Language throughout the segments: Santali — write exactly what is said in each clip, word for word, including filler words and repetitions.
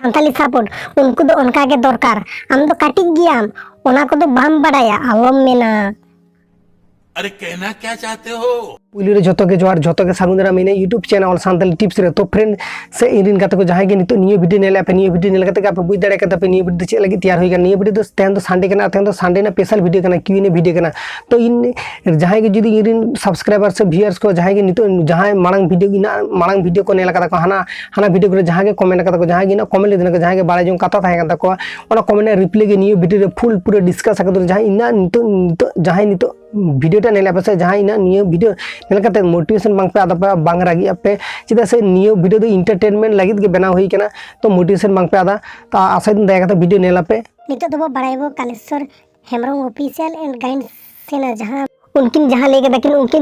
ᱥᱟᱱᱛᱟᱞᱤ ᱥᱟᱯᱳᱨᱴ, ᱩᱱᱠᱩ ᱫᱚ ᱚᱱᱠᱟ ᱜᱮ ᱫᱚᱨᱠᱟᱨ᱾ ᱟᱢ ᱫᱚ ᱠᱟᱹᱴᱤᱡ ᱜᱮᱭᱟᱢ, ᱚᱱᱟ ᱠᱚᱫᱚ ᱵᱟᱢ ᱵᱟᱰᱟᱭᱟ, ᱟᱞᱚᱢ ᱢᱮᱱᱟ᱾ अरे कहना क्या चाहते हो? ᱯᱩᱭᱞᱩ ᱨᱮ ᱡᱚᱛᱚ ᱜᱮ ᱡᱚᱦᱟᱨ, ᱡᱚᱛᱚ ᱜᱮ ᱥᱟᱹᱜᱩᱱ ᱫᱟᱨᱟᱢ ᱤᱧᱟᱹᱜ YouTube channel All Santali Tips ᱨᱮ᱾ ᱛᱚ friend ᱥᱮ ᱤᱧ ᱨᱮᱱ ᱜᱟᱛᱮ ᱠᱚ ᱡᱟᱦᱟᱸᱭ ᱜᱮ ᱱᱤᱛᱚᱜ ᱱᱤᱭᱟᱹ video ᱧᱮᱞᱮᱫ ᱯᱮ, ᱱᱤᱭᱟᱹ video ᱧᱮᱞ ᱠᱟᱛᱮ ᱜᱮ ᱟᱯᱮ ᱵᱩᱡᱽ ᱫᱟᱲᱮ ᱠᱟᱫᱟ ᱯᱮ ᱱᱤᱭᱟᱹ video ᱫᱚ ᱪᱮᱫ ᱞᱟᱹᱜᱤᱫ ᱛᱮᱭᱟᱨ ᱦᱩᱭ ᱠᱟᱱᱟ᱾ ᱱᱤᱭᱟᱹ video ᱫᱚ ᱛᱮᱦᱮᱧ ᱫᱚ Sunday ᱠᱟᱱᱟ, ᱛᱮᱦᱮᱧ ᱫᱚ Sunday ᱨᱮᱱᱟᱜ special video ᱠᱟᱱᱟ, Q and A video ᱠᱟᱱᱟ᱾ ᱛᱚ ᱤᱧ ᱡᱟᱦᱟᱸᱭ ᱜᱮ ᱡᱩᱫᱤ ᱤᱧ ᱨᱮᱱ subscriber ᱥᱮ viewers ᱠᱚ ᱡᱟᱦᱟᱸᱭ ᱜᱮ ᱱᱤᱛᱚᱜ ᱡᱟᱦᱟᱸᱭ ᱢᱟᱲᱟᱝ video ᱤᱧᱟᱹᱜ ᱢᱟᱲᱟᱝ video ᱠᱚ ᱧᱮᱞ ᱠᱟᱫᱟ ᱠᱚ, ᱦᱟᱱᱟ ᱦᱟᱱᱟ video ᱠᱚᱨᱮ ᱡᱟᱦᱟᱸᱭ ᱜᱮ comment ᱠᱟᱫᱟ ᱠᱚ, ᱡᱟᱦᱟᱸᱭ ᱜᱮ ᱤᱧᱟᱹᱜ comment ᱞᱮᱫᱟ ᱠᱚ, ᱡᱟᱦᱟᱸᱭ ᱜᱮ ᱵᱟᱲᱟᱭ ᱡᱚᱝ ᱠᱟᱛᱷᱟ ᱛᱟᱦᱮᱸ ᱠᱟᱱ ᱛᱟᱠᱚᱣᱟ, ᱚᱱᱟ comment ᱨᱮᱱᱟᱜ reply ᱜᱮ ᱱᱤᱭᱟᱹ video ᱨᱮ full ᱯᱩᱨᱟᱹ discuss ᱟᱠᱟᱫᱟ᱾ ᱡᱟᱦᱟᱸᱭ ᱤᱧᱟᱹᱜ ᱱᱤᱛᱚᱜ ᱱᱤᱛᱚᱜ ᱡᱟᱦᱟᱸᱭ ᱱᱤᱛᱚᱜ video ᱴᱟ ᱧᱮᱞ ᱯᱮ ᱥᱮ ᱡᱟᱦᱟᱸᱭ ᱤᱧᱟᱹᱜ ᱱᱤᱭᱟᱹ video ᱧᱮᱞ ᱠᱟᱛᱮ motivation ᱵᱟᱝ ᱯᱮ ᱟᱫᱟ ᱯᱮ, ᱵᱟᱝ ᱨᱟᱹᱜᱤᱜ ᱟᱯᱮ, ᱪᱮᱫᱟᱜ ᱥᱮ ᱱᱤᱭᱟᱹ video ᱫᱚ entertainment ᱞᱟᱹᱜᱤᱫ ᱜᱮ ᱵᱮᱱᱟᱣ ᱦᱩᱭ ᱠᱟᱱᱟ᱾ ᱛᱚ motivation ᱵᱟᱝ ᱯᱮ ᱟᱫᱟ, ᱛᱚ ᱟᱥᱟᱭ ᱫᱟᱹᱧ ᱫᱟᱭᱟ ᱠᱟᱛᱮ video ᱧᱮᱞ ᱟᱯᱮ᱾ ᱱᱤᱛᱚᱜ ᱫᱚᱵᱚ ᱵᱟᱲᱟᱭᱟᱵᱚ ᱠᱟᱞᱮᱥᱚᱨ ᱦᱮᱢᱵᱨᱚᱢ official and guide ᱥᱮᱱᱟ ᱡᱟᱦᱟᱸ ᱩᱱᱠᱤᱱ ᱡᱟᱦᱟᱸ ᱞᱟᱹᱭ ᱠᱮᱫᱟ ᱠᱤᱱ, ᱩᱱᱠᱤᱱ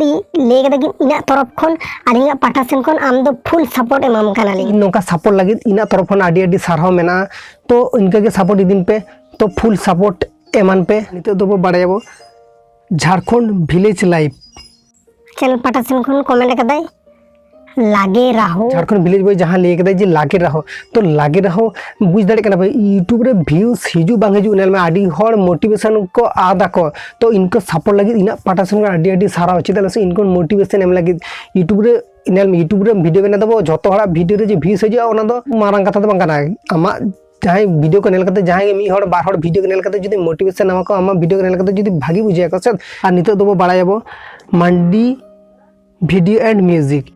ᱞᱟᱹᱭ ᱠᱮᱫᱟ ᱠᱤᱱ ᱤᱧᱟᱹᱜ ᱛᱚᱨᱚᱯ ᱠᱷᱚᱱ, ᱟᱹᱞᱤᱧᱟᱜ ᱯᱟᱦᱴᱟ ᱥᱮᱱ ᱠᱷᱚᱱ ᱟᱢ ᱫᱚ full support ᱮᱢᱟᱢ ᱠᱟᱱᱟᱞᱤᱧ᱾ ᱤᱧ ᱱᱚᱝᱠᱟ support ᱞᱟᱹᱜᱤᱫ ᱤᱧᱟᱹᱜ ᱛᱚᱨᱚᱯ ᱠᱷᱚᱱ ᱟᱹᱰᱤ ᱟᱹᱰᱤ ᱥᱟᱨᱦᱟᱣ ᱢᱮᱱᱟᱜᱼᱟ᱾ ᱛᱚ ᱤᱱᱠᱟᱹ ᱜᱮ support ᱤᱫᱤᱧ ᱯᱮ, ᱛᱚ full support ᱮᱢᱟᱱ ᱯᱮ᱾ ᱱᱤᱛᱚᱜ ᱫᱚᱵᱚ ᱵᱟᱲᱟᱭᱟᱵᱚ ᱡᱷᱟᱲᱠᱷᱚᱸᱰ village life channel ᱯᱟᱦᱴᱟ ᱥᱮᱱ ᱠᱷᱚᱱ comment ᱠᱟᱫᱟᱭ ᱞᱟᱜᱮ ᱨᱟᱦᱳ᱾ ᱡᱷᱟᱲᱠᱷᱚᱸᱰ village boy ᱡᱟᱦᱟᱸ ᱞᱟᱹᱭ ᱠᱮᱫᱟᱭ ᱡᱮ ᱞᱟᱜᱮ ᱨᱟᱦᱳ, ᱛᱚ ᱞᱟᱜᱮ ᱨᱟᱦᱳ ᱵᱩᱡᱽ ᱫᱟᱲᱮᱭᱟᱜ ᱠᱟᱱᱟ ᱯᱮ, YouTube ᱨᱮ views ᱦᱤᱡᱩᱜ ᱵᱟᱝ ᱦᱤᱡᱩᱜ, ᱧᱮᱞ ᱢᱮ ᱟᱹᱰᱤ ᱦᱚᱲ motivation ᱠᱚ ᱟᱫ ᱟᱠᱚ᱾ ᱛᱚ ᱤᱱᱠᱩ support ᱞᱟᱹᱜᱤᱫ ᱤᱧᱟᱹᱜ ᱯᱟᱦᱴᱟ ᱥᱮᱱ ᱠᱷᱚᱱ ᱟᱹᱰᱤ ᱟᱹᱰᱤ ᱥᱟᱨᱦᱟᱣ᱾ ᱪᱮᱫᱟᱜ ᱥᱮ ᱤᱱᱠᱩ motivation ᱮᱢ ᱞᱟᱹᱜᱤᱫ YouTube ᱨᱮ ᱧᱮᱞ ᱢᱮ, YouTube ᱨᱮ video ᱵᱮᱱᱟᱣ ᱫᱚ ᱡᱷᱚᱛᱚ ᱦᱚᱲᱟᱜ video ᱨᱮ ᱡᱮ views ᱦᱤᱡᱩᱜᱼᱟ, ᱚᱱᱟ ᱫᱚ ᱢᱟᱨᱟᱝ ᱠᱟᱛᱷᱟ ᱫᱚ ᱵᱟᱝ ᱠᱟᱱᱟ᱾ ᱟᱢᱟᱜ ᱡᱟᱦᱟᱸᱭ video ᱠᱚ ᱧᱮᱞ ᱠᱟᱛᱮ, ᱡᱟᱦᱟᱸᱭ ᱜᱮ ᱢᱤᱫ ᱦᱚᱲ ᱵᱟᱨ ᱦᱚᱲ video ᱠᱚ ᱧᱮᱞ ᱠᱟᱛᱮ ᱡᱩᱫᱤ motivation ᱧᱟᱢᱟ ᱠᱚ, ᱟᱢᱟᱜ video ᱠᱚ ᱧᱮᱞ ᱠᱟᱛᱮ ᱡᱩᱫᱤ ᱵᱷᱟᱜᱤ ᱵᱩᱡᱷᱟᱹᱣ ᱟᱠᱚ ᱥᱮ᱾ ᱟᱨ ᱱᱤᱛᱚᱜ ᱫᱚᱵᱚ ᱵᱟᱲᱟᱭᱟᱵᱚ ᱢᱟᱱᱰᱤ video and music᱾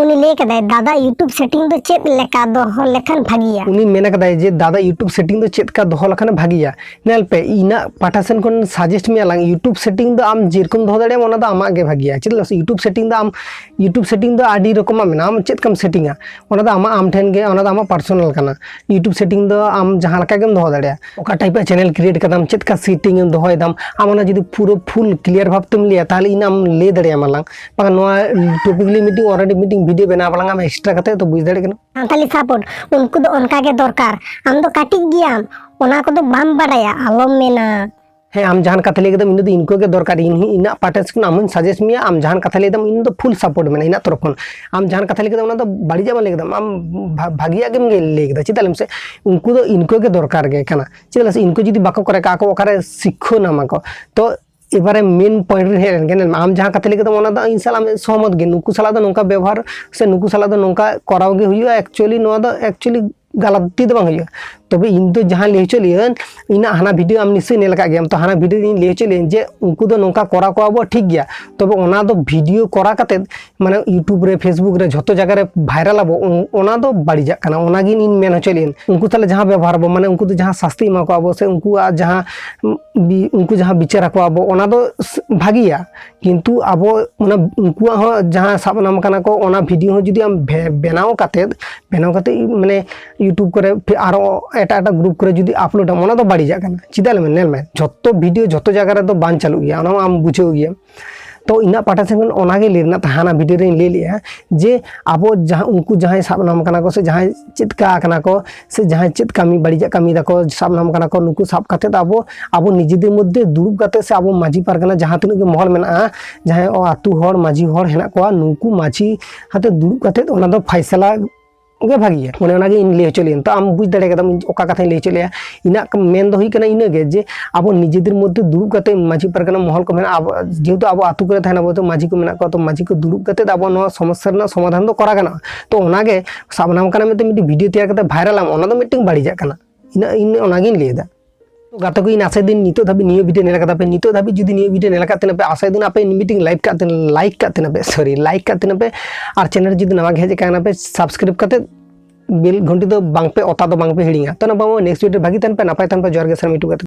ᱩᱱᱤ ᱞᱟᱹᱭ ᱠᱟᱫᱟᱭ, ᱫᱟᱫᱟ YouTube setting ᱫᱚ ᱪᱮᱫ ᱞᱮᱠᱟ ᱫᱚᱦᱚ ᱞᱮᱠᱷᱟᱱ ᱵᱷᱟᱹᱜᱤᱭᱟ? ᱩᱱᱤ ᱢᱮᱱ ᱠᱟᱫᱟᱭ ᱡᱮ ᱫᱟᱫᱟ YouTube setting ᱫᱚ ᱪᱮᱫ ᱞᱮᱠᱟ ᱫᱚᱦᱚ ᱞᱮᱠᱷᱟᱱ ᱵᱷᱟᱹᱜᱤᱭᱟ? ᱧᱮᱞ ᱯᱮ, ᱤᱧᱟᱹᱜ ᱯᱟᱦᱴᱟ ᱥᱮᱱ ᱠᱷᱚᱱ suggest ᱢᱮᱭᱟ ᱞᱟᱝ, YouTube setting ᱫᱚ ᱟᱢ ᱡᱮᱨᱚᱠᱚᱢ ᱫᱚᱦᱚ ᱫᱟᱲᱮᱭᱟᱜᱼᱟᱢ, ᱚᱱᱟ ᱫᱚ ᱟᱢᱟᱜ ᱜᱮ ᱵᱷᱟᱹᱜᱤᱭᱟ᱾ ᱪᱮᱫᱟᱜ ᱥᱮ YouTube setting ᱫᱚ ᱟᱢ YouTube setting ᱫᱚ ᱟᱹᱰᱤ ᱨᱚᱠᱚᱢᱟᱜ ᱢᱮᱱᱟᱜᱼᱟ, ᱟᱢ ᱪᱮᱫ ᱞᱮᱠᱟᱢ setting ᱟ, ᱚᱱᱟ ᱫᱚ ᱟᱢᱟᱜ ᱟᱢ ᱴᱷᱮᱱ ᱜᱮ, ᱚᱱᱟ ᱫᱚ ᱟᱢᱟᱜ personal ᱠᱟᱱᱟ᱾ YouTube setting ᱫᱚ ᱟᱢ ᱡᱟᱦᱟᱸ ᱞᱮᱠᱟ ᱜᱮᱢ ᱫᱚᱦᱚ ᱫᱟᱲᱮᱭᱟᱜᱼᱟ᱾ ᱚᱠᱟ type ᱟᱜ channel create ᱠᱟᱫᱟᱢ, ᱪᱮᱫ ᱞᱮᱠᱟ setting ᱮᱢ ᱫᱚᱦᱚᱭ ᱫᱟᱢ, ᱟᱢ ᱚᱱᱟ ᱡᱩᱫᱤ ᱯᱩᱨᱟᱹ full clear ᱵᱷᱟᱵ ᱛᱮᱢ ᱞᱟᱹᱭᱟ, ᱛᱟᱦᱚᱞᱮ ᱤᱧ ᱟᱢ ᱞᱟᱹᱭ ᱫᱟᱲᱮᱭᱟᱢᱟ ᱞᱟᱝ᱾ ᱵᱟᱝ, ᱱᱚᱣᱟ topic ᱞᱟᱹᱭ ᱢᱤᱫᱴᱤᱝ already ᱢᱤᱫᱴᱤᱝ video ᱵᱮᱱᱟᱣ ᱟᱞᱟᱝ ᱟᱢ extra ᱠᱟᱛᱮ, ᱛᱚ ᱵᱩᱡᱽ ᱫᱟᱲᱮᱭᱟᱜ ᱠᱟᱱᱟ᱾ ᱥᱟᱱᱛᱟᱞᱤ support, ᱩᱱᱠᱩ ᱫᱚ ᱚᱱᱠᱟ ᱜᱮ ᱫᱚᱨᱠᱟᱨ᱾ ᱟᱢ ᱫᱚ ᱠᱟᱹᱴᱤᱡ ᱜᱮᱭᱟᱢ, ᱚᱱᱟ ᱠᱚᱫᱚ ᱵᱟᱢ ᱵᱟᱰᱟᱭᱟ, ᱟᱞᱚᱢ ᱢᱮᱱᱟ᱾ ᱦᱮᱸ, ᱟᱢ ᱡᱟᱦᱟᱱ ᱠᱟᱛᱷᱟ ᱞᱟᱹᱭ ᱠᱮᱫᱟᱢ, ᱤᱧ ᱫᱚ ᱤᱱᱠᱩ ᱜᱮ ᱫᱚᱨᱠᱟᱨ, ᱤᱧ ᱤᱧᱟᱹᱜ ᱯᱟᱦᱴᱟ ᱥᱮᱫ ᱠᱷᱚᱱ ᱟᱢ ᱦᱚᱧ ᱥᱟᱡᱮᱥᱴ ᱢᱮᱭᱟ, ᱟᱢ ᱡᱟᱦᱟᱱ ᱠᱟᱛᱷᱟ ᱞᱟᱹᱭ ᱫᱟᱢ, ᱤᱧ ᱫᱚ ᱯᱷᱩᱞ ᱥᱟᱯᱳᱨᱴ ᱢᱮᱱᱟᱜᱼᱟ ᱤᱧᱟᱹᱜ ᱛᱚᱨᱚᱯ ᱠᱷᱚᱱ᱾ ᱟᱢ ᱡᱟᱦᱟᱱ ᱠᱟᱛᱷᱟ ᱞᱟᱹᱭ ᱠᱮᱫᱟᱢ, ᱚᱱᱟ ᱫᱚ ᱵᱟᱹᱲᱤᱡᱟᱜ ᱵᱟᱝ ᱞᱟᱹᱭ ᱠᱮᱫᱟᱢ, ᱟᱢ ᱵᱷᱟ- ᱵᱷᱟᱹᱜᱤᱭᱟᱜ ᱜᱮᱢ ᱞᱟᱹᱭ ᱠᱮᱫᱟ᱾ ᱪᱮᱫᱟᱜ ᱞᱟᱹᱭ ᱢᱮᱥᱮ, ᱩᱱᱠᱩ ᱫᱚ ᱤᱱᱠᱩ ᱜᱮ ᱫᱚᱨᱠᱟᱨ ᱜᱮ ᱠᱟᱱᱟ᱾ ᱪᱮᱫᱟᱜ ᱞᱟᱹᱭ ᱢᱮᱥᱮ, ᱤᱱᱠᱩ ᱡᱩᱫᱤ ᱵᱟᱠᱚ ᱠᱚᱨᱟᱣ ᱠᱟᱜᱼᱟ, ᱟᱠᱚ ᱚᱠᱟᱨᱮ ᱥᱤᱠᱠᱷᱟᱹ ᱱᱟᱢᱟ ᱠᱚ? ᱛᱚ ᱮᱵᱟᱨᱮ ᱢᱮᱱ ᱯᱚᱭᱮᱱᱴ ᱨᱮ ᱦᱮᱡ ᱞᱮᱱ ᱜᱮ, ᱧᱮᱞ ᱢᱮ, ᱟᱢ ᱡᱟᱦᱟᱸ ᱠᱟᱛᱷᱟ ᱞᱟᱹᱭ ᱠᱮᱫᱟᱢ, ᱚᱱᱟ ᱫᱚ ᱤᱧ ᱥᱟᱞᱟᱜ ᱟᱢ ᱥᱚᱦᱚᱢᱚᱛ ᱜᱮ, ᱱᱩᱠᱩ ᱥᱟᱞᱟᱜ ᱫᱚ ᱱᱚᱝᱠᱟ ᱵᱮᱵᱚᱦᱟᱨ ᱥᱮ ᱱᱩᱠᱩ ᱥᱟᱞᱟᱜ ᱫᱚ ᱱᱚᱝᱠᱟ ᱠᱚᱨᱟᱣ ᱜᱮ ᱦᱩᱭᱩᱜᱼᱟ᱾ ᱮᱠᱪᱩᱭᱮᱞᱤ ᱱᱚᱣᱟ ᱫᱚ ᱮᱠᱪᱩᱭᱮᱞᱤ ᱜᱟᱞᱟᱛᱤ ᱫᱚ ᱵᱟᱝ ᱦᱩᱭᱩᱜᱼᱟ᱾ ᱛᱚᱵᱮ ᱤᱧ ᱫᱚ ᱡᱟᱦᱟᱸ ᱞᱟᱹᱭ ᱦᱚᱪᱚ ᱞᱮᱭᱟᱹᱧ, ᱤᱧᱟᱹᱜ ᱦᱟᱱᱟ ᱵᱷᱤᱰᱤᱭᱳ ᱟᱢ ᱱᱤᱥᱪᱚᱭ ᱧᱮᱞ ᱟᱠᱟᱫ ᱜᱮᱭᱟᱢ᱾ ᱛᱚ ᱦᱟᱱᱟ ᱵᱷᱤᱰᱤᱭᱳ ᱨᱮ ᱤᱧ ᱞᱟᱹᱭ ᱦᱚᱪᱚ ᱞᱮᱭᱟᱹᱧ ᱡᱮ ᱩᱱᱠᱩ ᱫᱚ ᱱᱚᱝᱠᱟ ᱠᱚᱨᱟᱣ ᱠᱚᱣᱟ ᱵᱚ, ᱴᱷᱤᱠ ᱜᱮᱭᱟ, ᱛᱚᱵᱮ ᱚᱱᱟ ᱫᱚ ᱵᱷᱤᱰᱤᱭᱳ ᱠᱚᱨᱟᱣ ᱠᱟᱛᱮᱫ ᱢᱟᱱᱮ YouTube ᱨᱮ, Facebook ᱨᱮ ᱡᱷᱚᱛᱚ ᱡᱟᱭᱜᱟ ᱨᱮ ᱵᱷᱟᱭᱨᱟᱞ ᱟᱵᱚ, ᱚᱱ- ᱚᱱᱟ ᱫᱚ ᱵᱟᱹᱲᱤᱡᱟᱜ ᱠᱟᱱᱟ, ᱚᱱᱟᱜᱮ ᱤᱧ ᱢᱮᱱ ᱦᱚᱪᱚ ᱞᱮᱭᱟᱹᱧ᱾ ᱩᱱᱠᱩ ᱛᱟᱦᱞᱮ ᱡᱟᱦᱟᱸ ᱵᱮᱵᱚᱦᱟᱨ ᱟᱵᱚ, ᱢᱟᱱᱮ ᱩᱱᱠᱩ ᱫᱚ ᱡᱟᱦᱟᱸ ᱥᱟᱥᱛᱤ ᱮᱢᱟ ᱠᱚᱣᱟ ᱵᱚ ᱥᱮ ᱩᱱᱠᱩᱣᱟᱜ ᱡᱟᱦᱟᱸ ᱵᱤ- ᱩᱱᱠᱩ ᱡᱟᱦᱟᱸ ᱵᱤᱪᱟᱹᱨ ᱟᱠᱚᱣᱟ ᱵᱚ, ᱚᱱᱟ ᱫᱚ ᱥ- ᱵᱷᱟᱹᱜᱤᱭᱟ᱾ ᱠᱤᱱᱛᱩ ᱟᱵᱚ ᱚᱱᱟ ᱩᱱᱠᱩᱣᱟᱜ ᱦᱚᱸ ᱡᱟᱦᱟᱸ ᱥᱟᱵ ᱱᱟᱢ ᱠᱟᱱᱟ ᱠᱚ, ᱚᱱᱟ ᱵᱷᱤᱰᱤᱭᱳ ᱦᱚᱸ ᱡᱩᱫᱤ ᱟᱢ ᱵᱮ- ᱵᱮᱱᱟᱣ ᱠᱟᱛᱮᱫ, ᱵᱮᱱᱟᱣ ᱠᱟᱛᱮᱫ ᱢᱟᱱᱮ YouTube ᱠᱚᱨᱮ ᱯᱷᱤᱨ ᱟᱨᱚ ᱮᱴᱟᱜ ᱮᱴᱟᱜ ᱜᱨᱩᱯ ᱠᱚᱨᱮ ᱡᱩᱫᱤ ᱟᱯᱞᱳᱰ ᱟᱢ, ᱚᱱᱟ ᱫᱚ ᱵᱟᱹᱲᱤᱡᱟᱜ ᱠᱟᱱᱟ᱾ ᱪᱮᱫᱟᱜ ᱞᱟᱹᱭ ᱢᱮ, ᱧᱮᱞ ᱢᱮ, ᱡᱷᱚᱛᱚ ᱵᱷᱤᱰᱤᱭᱳ ᱡᱷᱚᱛᱚ ᱡᱟᱭᱜᱟ ᱨᱮᱫᱚ ᱵᱟᱝ ᱪᱟᱹᱞᱩᱜ ᱜᱮᱭᱟ, ᱚᱱᱟ ᱦᱚᱸ ᱟᱢ ᱵᱩᱡᱷᱟᱹᱣ ᱜᱮᱭᱟ᱾ ᱛᱚ ᱤᱧᱟᱹᱜ ᱯᱟᱦᱴᱟ ᱥᱮᱫ ᱠᱷᱚᱱ ᱚᱱᱟᱜᱮ ᱞᱟᱹᱭ ᱨᱮᱱᱟᱜ ᱛᱟᱦᱮᱸ ᱠᱟᱱᱟ, ᱵᱷᱤᱰᱤᱭᱳ ᱨᱮᱧ ᱞᱟᱹᱭ ᱞᱮᱜᱼᱟ ᱡᱮ ᱟᱵᱚ ᱡᱟᱦᱟᱸ ᱩᱱᱠᱩ ᱡᱟᱦᱟᱸᱭ ᱥᱟᱵ ᱱᱟᱢ ᱠᱟᱱᱟ ᱠᱚ ᱥᱮ ᱡᱟᱦᱟᱸᱭ ᱪᱮᱫᱠᱟ ᱠᱟᱱᱟ ᱠᱚ ᱥᱮ ᱡᱟᱦᱟᱸᱭ ᱪᱮᱫ ᱠᱟᱹᱢᱤ ᱵᱟᱹᱲᱤᱡᱟᱜ ᱠᱟᱹᱢᱤ ᱫᱟᱠᱚ, ᱥᱟᱵ ᱱᱟᱢ ᱠᱟᱱᱟ ᱠᱚ, ᱱᱩᱠᱩ ᱥᱟᱵ ᱠᱟᱛᱮᱫ ᱟᱵᱚ, ᱟᱵᱚ ᱱᱤᱡᱮᱫᱮᱨ ᱢᱚᱫᱽᱫᱷᱮ ᱫᱩᱲᱩᱵ ᱠᱟᱛᱮᱫ ᱥᱮ ᱟᱵᱚ ᱢᱟᱹᱡᱷᱤ ᱯᱟᱨᱜᱟᱱᱟ ᱡᱟᱦᱟᱸ ᱛᱤᱱᱟᱹᱜ ᱜᱮ ᱢᱚᱦᱚᱞ ᱢᱮᱱᱟᱜᱼᱟ, ᱡᱟᱦᱟᱸᱭ ᱟᱹᱛᱩ ᱦᱚᱲ, ᱢᱟᱹᱡᱷᱤ ᱦᱚᱲ ᱦᱮᱱᱟᱜ ᱠᱚᱣᱟ, ᱱᱩᱠᱩ ᱢᱟᱹᱡᱷᱤ ᱦᱟᱛᱮ ᱫᱩᱲᱩᱵ ᱠᱟᱛᱮᱫ ᱚᱱᱟ ᱫᱚ ᱯᱷᱟᱭᱥᱟᱞᱟ ᱜᱮ ᱵᱷᱟᱹᱜᱤᱭᱟ᱾ ᱚᱱᱮ ᱚᱱᱟᱜᱮ ᱤᱧ ᱞᱟᱹᱭ ᱦᱚᱪᱚ ᱞᱮᱭᱟᱹᱧ᱾ ᱛᱚ ᱟᱢ ᱵᱩᱡᱽ ᱫᱟᱲᱮ ᱠᱟᱫᱟᱢ ᱤᱧ ᱚᱠᱟ ᱠᱟᱛᱷᱟᱧ ᱞᱟᱹᱭ ᱦᱚᱪᱚ ᱞᱮᱭᱟ᱾ ᱤᱧᱟᱹᱜ ᱢᱮᱱ ᱫᱚ ᱦᱩᱭᱩᱜ ᱠᱟᱱᱟ ᱤᱱᱟᱹᱜᱮ ᱡᱮ ᱟᱵᱚ ᱱᱤᱡᱮᱫᱮᱨ ᱢᱚᱫᱽᱫᱷᱮ ᱫᱩᱲᱩᱵ ᱠᱟᱛᱮ ᱢᱟᱹᱡᱷᱤ ᱯᱟᱨᱜᱟᱱᱟ ᱢᱚᱦᱚᱞ ᱠᱚ ᱢᱮᱱᱟᱜᱼᱟ, ᱟᱵᱚ ᱡᱮᱦᱮᱛᱩ ᱟᱵᱚ ᱟᱹᱛᱩ ᱠᱚᱨᱮ ᱛᱟᱦᱮᱱᱟ ᱵᱚᱞᱛᱮ ᱢᱟᱹᱡᱷᱤ ᱠᱚ ᱢᱮᱱᱟᱜ ᱠᱚᱣᱟ, ᱛᱚ ᱢᱟᱹᱡᱷᱤ ᱠᱚ ᱫᱩᱲᱩᱵ ᱠᱟᱛᱮ ᱟᱵᱚ ᱱᱚᱣᱟ ᱥᱚᱢᱚᱥᱥᱟ ᱨᱮᱱᱟᱜ ᱥᱚᱢᱟᱫᱷᱟᱱ ᱫᱚ ᱠᱚᱨᱟᱣ ᱜᱟᱱᱚᱜᱼᱟ᱾ ᱛᱚ ᱚᱱᱟᱜᱮ ᱥᱟᱵ ᱱᱟᱢ ᱠᱟᱱᱟ ᱢᱤᱫᱴᱮᱱ, ᱢᱤᱫᱴᱮᱱ ᱵᱷᱤᱰᱤᱭᱳ ᱛᱮᱭᱟᱨ ᱠᱟᱛᱮ ᱵᱷᱟᱭᱨᱟᱞ ᱟᱢ, ᱚᱱᱟ ᱫᱚ ᱢᱤᱫᱴᱮᱱ ᱵᱟᱹᱲᱤᱡᱟᱜ ᱠᱟᱱᱟ᱾ ᱤᱱᱟᱹ ᱤᱧ ᱚᱱᱟᱜᱤᱧ ᱞᱟᱹᱭ ᱮᱫᱟ᱾ ᱛᱚ ᱜᱟᱛᱮ ᱠᱚ, ᱤᱧ ᱟᱥᱟᱭ ᱫᱤᱱ ᱱᱤᱛᱚᱜ ᱫᱷᱟᱹᱵᱤᱡ ᱱᱤᱭᱟᱹ ᱵᱷᱤᱰᱤᱭᱳ ᱧᱮᱞ ᱠᱟᱫᱟ ᱯᱮ, ᱱᱤᱛᱚᱜ ᱫᱷᱟᱹᱵᱤᱡ ᱡᱩᱫᱤ ᱱᱤᱭᱟᱹ ᱵᱷᱤᱰᱤᱭᱳ ᱧᱮᱞ ᱠᱟᱜ ᱛᱟᱦᱮᱱᱟ ᱯᱮ, ᱟᱥᱟᱭ ᱫᱤᱱ ᱟᱯᱮ ᱢᱤᱫᱴᱮᱱ ᱞᱟᱭᱤᱠ ᱠᱟᱜ ᱛᱟᱦᱮᱱᱟ, ᱞᱟᱭᱤᱠ ᱠᱟᱜ ᱛᱟᱦᱮᱱᱟ ᱯᱮ, ᱥᱚᱨᱤ, ᱞᱟᱭᱤᱠ ᱠᱟᱜ ᱛᱟᱦᱮᱱᱟ ᱯᱮ᱾ ᱟᱨ ᱪᱮᱱᱮᱞ ᱡᱩᱫᱤ ᱱᱟᱣᱟ ᱜᱮ ᱦᱮᱡ ᱟᱠᱟᱱᱟ ᱯᱮ, ᱥᱟᱵᱥᱠᱨᱟᱭᱤᱵ ᱠᱟᱛᱮ ᱵᱮᱞ ᱜᱷᱚᱱᱴᱤ ᱫᱚ ᱵᱟᱝ ᱯᱮ ᱚᱛᱟ ᱫᱚ ᱵᱟᱝ ᱯᱮ ᱦᱤᱲᱤᱧᱟ᱾ ᱛᱚ ᱱᱚᱣᱟ ᱱᱮᱠᱥᱴ ᱵᱷᱤᱰᱤᱭᱳ ᱵᱷᱟᱹᱜᱤ ᱛᱟᱦᱮᱱ ᱯᱮ, ᱱᱟᱯᱟᱭ ᱛᱟᱦᱮᱱ ᱯᱮ, ᱡᱚᱦᱟᱨ ᱜᱮ ᱥᱟᱱᱟᱢ ᱤᱴᱩ ᱠᱟᱛᱮ᱾